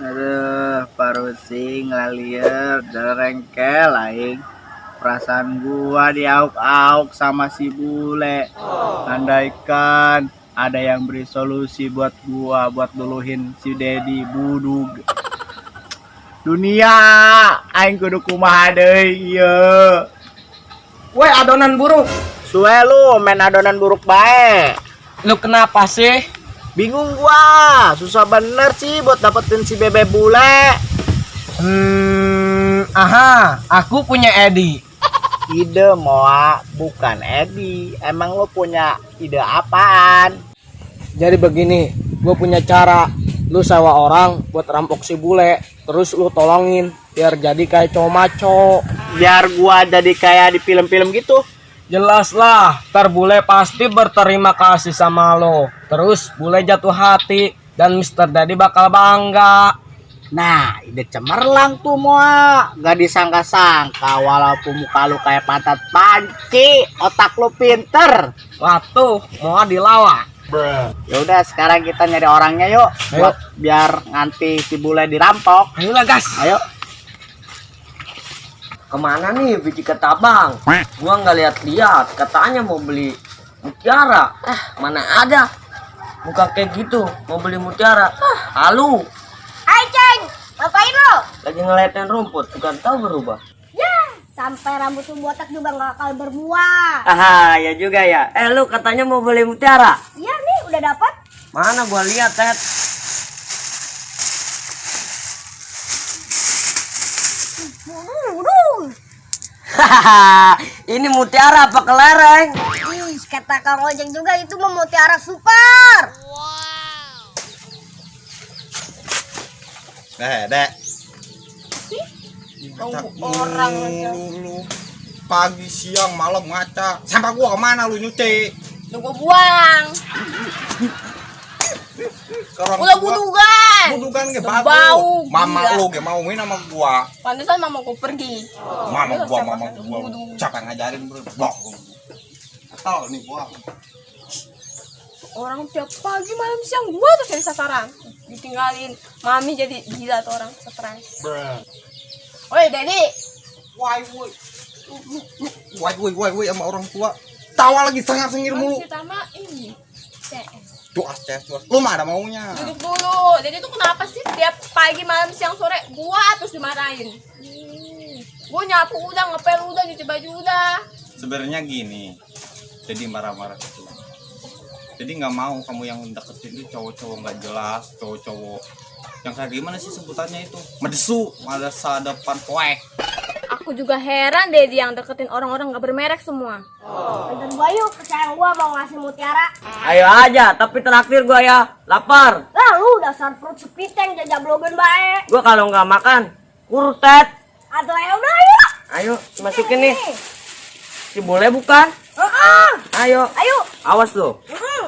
Aduh, parusing lalieur rengkel aing. Perasaan gua diauk-auk sama si bule. Andaikan ada yang beri solusi buat gua buat luluhin si Dedi budug. Dunia aing kudu kumaha deui ieu. Woi, adonan buruk. Suwe lu main adonan buruk bae. Lu kenapa sih? Bingung gua, susah bener sih buat dapetin si bebe bule. Aha, aku punya Edi. Ide moa, bukan Edi. Emang lu punya ide apaan? Jadi begini, gue punya cara. Lu sewa orang buat rampok si bule, terus lu tolongin biar jadi kayak cowok maco. Biar gua jadi kayak di film-film gitu. Jelas lah, ntar bule pasti berterima kasih sama lo. Terus bule jatuh hati dan Mr. Daddy bakal bangga. Nah, ide cemerlang tuh moa. Gak disangka-sangka walaupun muka lu kayak pantat panci, otak lu pinter. Watuh, moa dilawak. Ya udah, sekarang kita nyari orangnya yuk. Ayo. Buat biar nganti si bule dirampok. Ayolah gas. Ayo. Kemana nih biji ketabang? Gua nggak lihat-lihat. Katanya mau beli mutiara. Ah, mana ada? Muka kayak gitu mau beli mutiara. Ah, halu. Hai Ceng, ngapain lo? Lagi ngeliatin rumput, bukan tahu berubah. Ya, sampai rambut lu botak juga nggak bakal berbuah. Aha, ya juga ya. Eh, lu katanya mau beli mutiara. Iya nih, udah dapat. Mana gua lihat, Ted? Waduh. Hahaha, ini mutiara apa kelereng? Ih, kata Kang Ojek juga itu mah mutiara super. Dek, dek. Ganggu orang aja. Lu, pagi, siang, malam ngaca. Sampah gua kemana lu nyuci? Udah gua buang. Ke orang Udah tua. budugan. Budugan ge Udah bagus. bau, Mama gila. lu ge mauin sama gua. Pantesan mama gua pergi. Mama Lu gua, siapa mama satu gua. budung? Siapa yang ngajarin bro? Blok. Gatal nih gua. Orang tiap pagi malam siang gua terus jadi sasaran. Ditinggalin. Mami jadi gila tuh orang stres. Oi, Dedi. Woi, woi. Woi, woi, woi, woi sama orang tua. Tawa lagi sengar-sengir mulu. Masih sama ini. CS. Tuas, ces, tuas. Lu mah ada maunya. Duduk dulu. Dedi tuh kenapa sih tiap pagi malam siang sore gua terus dimarahin? Gua nyapu udah, ngepel udah, nyuci baju udah. Sebenarnya gini, jadi marah-marah itu. Jadi nggak mau kamu yang deketin itu cowok-cowok nggak jelas, cowok-cowok yang kayak gimana sih sebutannya itu? Medesu, masa depan poek. Aku juga heran Dedi yang deketin orang-orang nggak bermerek semua. Antar gua yuk, kesayang gua mau ngasih mutiara. Ayo aja, tapi traktir gua ya. Lapar. Lah lu dasar perut sepiteng jajablogan bae. Gua kalau nggak makan, kurut, Ted. Atau ya udah ayo. Ayo, masukin nih. Si boleh bukan? Heeh. Ayo. Ayo. Awas lo. Heeh.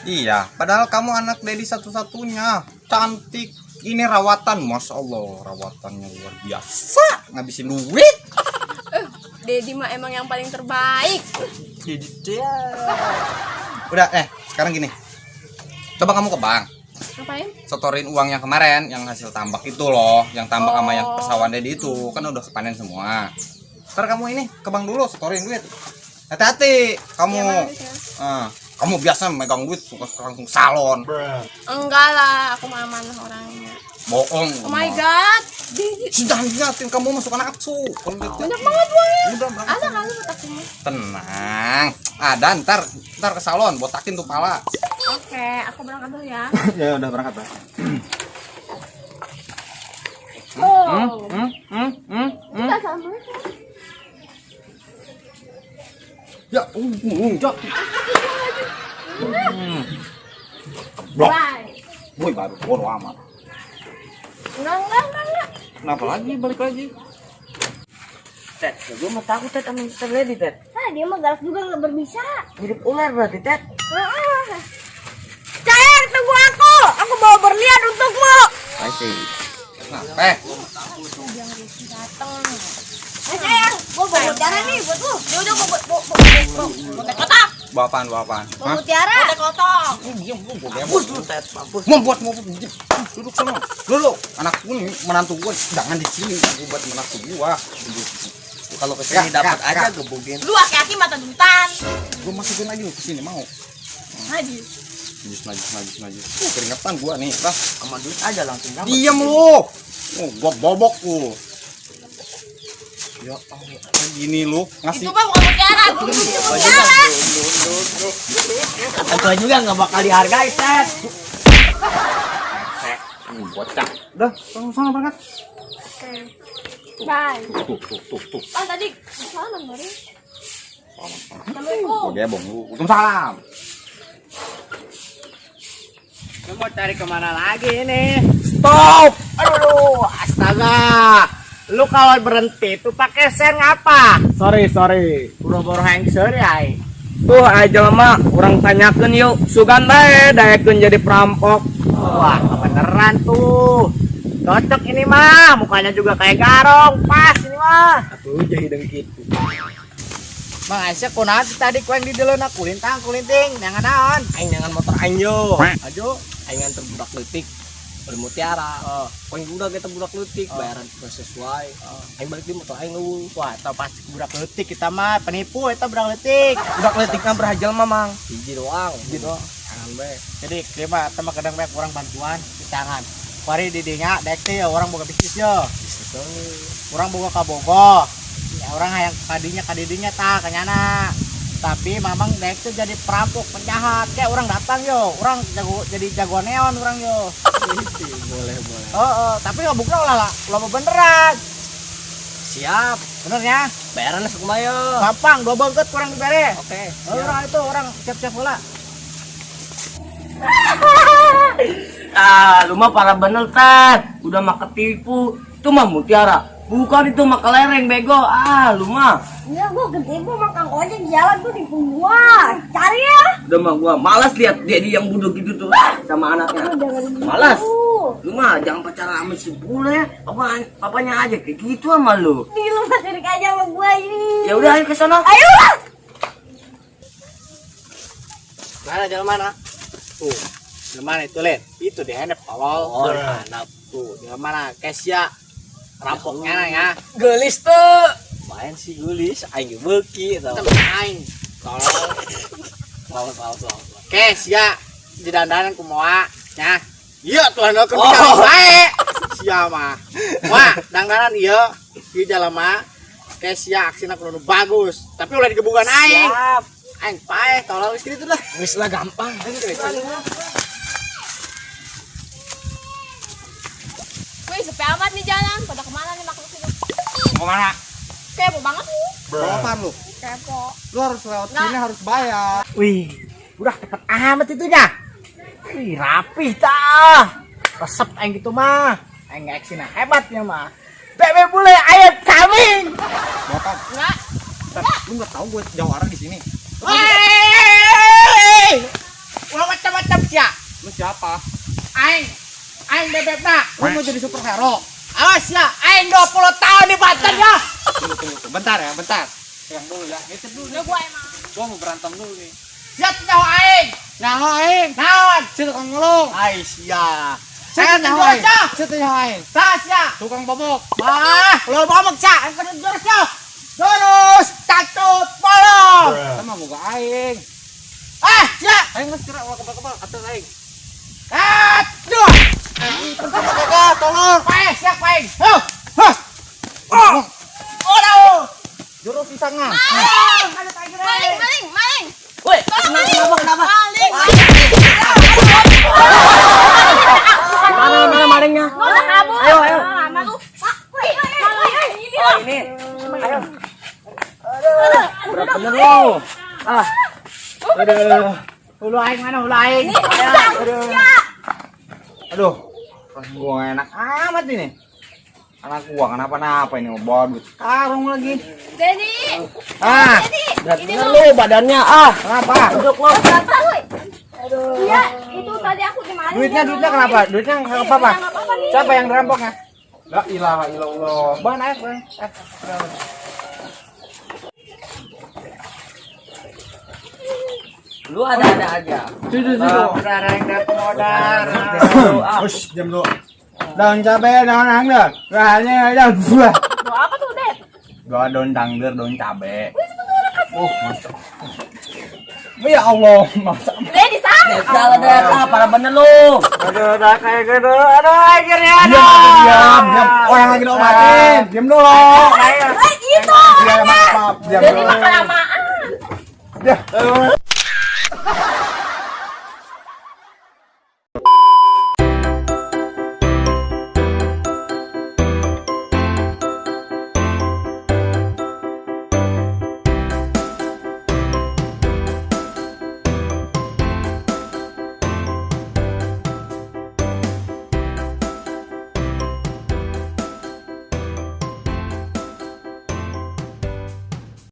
Iya, padahal kamu anak Dedi satu-satunya, cantik. Ini rawatan, masya Allah, rawatannya luar biasa, ngabisin duit. Dedi mah emang yang paling terbaik. Jadi dia. Udah, sekarang gini. Coba kamu ke bank, Ngapain? setorin uang yang kemarin, yang hasil tambak itu loh, yang tambak sama yang Oh. persawahan Dedi itu, kan udah kepanen semua. Ntar kamu ini ke bank dulu, setorin duit. Hati-hati, kamu. Iya, Bang, ya. Ah, kamu biasa megang duit suka langsung salon. Enggak lah, aku mah aman orangnya. Bohong. Oh my god, Dedi Sudah ingatin kamu masuk nafsu. banyak banget uangnya. Udah berangkat. Ada kan lu botakin mah? Tenang. Ada ntar ntar ke salon botakin tuh pala. Oke, aku berangkat dulu ya. Ya udah berangkat, Pak. Oh. Udah sama. Ya, jatuh. Blok. Bye. Woi, baru bodo amat. Enggak. Kenapa lagi balik lagi? Ted, ya gua mah takut Ted sama Mr. Lady, Ted. Ah, dia mah galak juga nggak berbisa. Mirip ular berarti, Ted. Heeh. Sayang, tunggu aku. Aku bawa berlian untukmu. Pasti. Nah, eh, Dateng. Eh sayang, gua bawa mutiara nih buat lu. Ya udah gua gua botek kotak. Bawa apaan, bawa apaan? Bawa Hah? mutiara. Botek kotak. Lu diam lu, gua gebok. Mampus lu, Tet, mampus. Membuat mau duduk sana. Duduk. Anak gua nih, menantu gua jangan di sini, gua buat menantu gua. Duduk. Kalau kesini Ya, dapat ya, aja ya. gebukin. Lu aki-aki mata duitan. Gua masukin lagi lu ke sini mau. Najis. Najis, najis, najis, najis. Keringetan gua nih. Lah, Sama duit aja langsung dapat. diam lu. Oh, gua bobok lu. Ya Allah, gini lu ngasih Itu mah bukan mutiara. Gua beli mutiara. Kata gua juga nggak bakal dihargai, Tet. Bocah. Udah, langsung sana berangkat. Bye. Tuh, tuh, tuh, tuh. Kan tadi salam baru. Assalamualaikum. Gua gebong lu. Waalaikumsalam. Lu mau cari kemana lagi ini? Stop. Aduh, astaga. Lu kalau berhenti tuh pakai sen ngapa? Sorry, sorry. Boro-boro hengser ya. Ai. Tuh aja mah urang tanyakeun yuk. Sugan bae daekeun jadi perampok. Wah, kebeneran tuh. Cocok ini mah, mukanya juga kayak garong, pas ini mah. Atuh jadi dengkit. Bang Aisyah kunaon sih tadi ku yang di deleuna kulintang kulinting, nyangan naon? Aing nyangan motor aing yo. Aduh, Aing nganter budak leutik beli mutiara. Oh. Poin udah kita budak leutik, Oh. bayaran udah sesuai. Aing balik di motor aing eueuh. Wah, tau pasti budak leutik kita mah, penipu eta budak leutik. Budak leutik mah berhasil mah, Mang. Hiji doang, Hiji doang. Jangan bae. Jadi kelima sama kadang banyak orang bantuan di tangan. Kuari di dinya dek teh ya orang boga bisnis yo. Bisnis dong nih. Orang boga kabogoh. Ya orang hayang kadinya kadidinya tah kanyana. Tapi mamang dek tuh jadi perampok penjahat. Kayak orang datang yo, orang jago jadi jagoan neon orang yo. Boleh, boleh. Oh, oh, tapi nggak bukna lah lah, lo beneran. Siap. Bener ya? Bayarannya sekumaha yo. Gampang, dua bangket kurang dibere. Oke. Oh, orang itu orang siap-siap bola. Ah, lu mah parah bener, Tet. Udah mah ketipu. Itu mah mutiara. Bukan itu mah kelereng bego. Ah, lu mah. Iya, gua ketipu sama Kang Ojek di jalan gua nipu gua. Cari ya. Udah mah gua malas lihat dia yang bodoh gitu tuh ah, sama anaknya. Lu jangan gitu. Malas. Lu mah jangan pacaran sama si bule. Apa papanya aja kayak gitu sama lu. Nih lu masih aja sama gua ini. Ya udah ayo ke sana. Ayo lah. Mana jalan mana? Tuh, jalan mana itu Len? Itu di handap tolol. Oh, handap. Tuh, jalan mana? Kesia rampoknya nah, ya. Gelis tuh. Main sih gelis, aing ge beuki tau. Temen aing. Tolol. Salah, salah, salah. Kesia di dandanan kumaha ya. Iya tuh anu keur Oh. bae. Sia mah. Wah, dandanan ieu di jalan mah Kesia aksina kudu bagus, tapi ulah digebugan aing. Siap. Aing paeh tolol geus kitu lah. Geus lah gampang. Wih, sepi amat nih jalan. Pada kemana nih makhluk hidup? Mau kemana? Kepo banget lu. Bawa apaan lu? Kepo. Lu harus lewat sini harus bayar. Wih, udah cepet amat itunya. Wih, rapih tah. Resep aing gitu mah. Aing aksina hebatnya mah. Bebe bule, ayo coming. Bawa apaan? Enggak. Bentar, lu nggak tahu gue jauh arah di sini. Wey! Ulah macam-macam sia. Lu siapa? Aing, aing bebekna. Lu mau jadi superhero? Awas ya, aing 20 tahun di Banten ya. Tunggu, tunggu, tunggu. Bentar ya, bentar. Pegang dulu ya. Ngitip dulu. Udah gua emang. Gua mau berantem dulu nih. Sia nyaho aing. Nyaho aing. Naon? Si tukang ngeluh. Ai sia. Si Aing nyaho aing. aja. Si nyaho aing. Sah sia. Tukang bobok. Ah, lo bobok sia. Aing kudu jurus ya. Jurus takut bolong. Sama muka aing. Ah, sia. Aing geus kira ulah kebal-kebal atas aing. Aduh. Kagak, tolong. Paeh sia paeh. Huh. Huh. Oh. Oh, Jurus pisangnya. Maling, maling, maling. Woi, Tolong kenapa maling. kenapa kenapa? Maling. Mana mana malingnya? Lu udah kabur. Ayo, ayo. Lama lu. Pak, wih, maling. Ini Oh, ini. Ayo. Berat bener lu. Ah, Aduh. Hulu aing mana hulu aing? Aduh, perasaan gua nggak enak amat ini. Anak gua kenapa-napa ini bawa duit karung lagi. Dedi. Ah, Dedi. berat Ini bener lu. lu badannya. Ah, kenapa? duduk lu. Berapa, woi? Iya, itu tadi aku dimaling. Duitnya, dia duitnya nolongin. kenapa? Duitnya nggak apa-apa. Duitnya nggak apa-apa nih. Siapa yang dirampoknya? La ilaha illallah. Bang naik, bang. Lu ada-ada aja. Hush, diam dulu. Daun cabe, daun anggur. Rahanya daun buah. Doa apa tuh, Det? Doa daun dangder, daun cabe. Oh, masuk. Ya Allah, masa. Deh, di sana. Salah deh, ah, parah bener lu. Aduh, udah kayak gitu. Aduh, akhirnya Diam, diam, diam. Orang lagi diobatin. Diam dulu. Eh, itu. Diam, maaf, maaf. Diam Jadi dulu. mah kelamaan. Diam.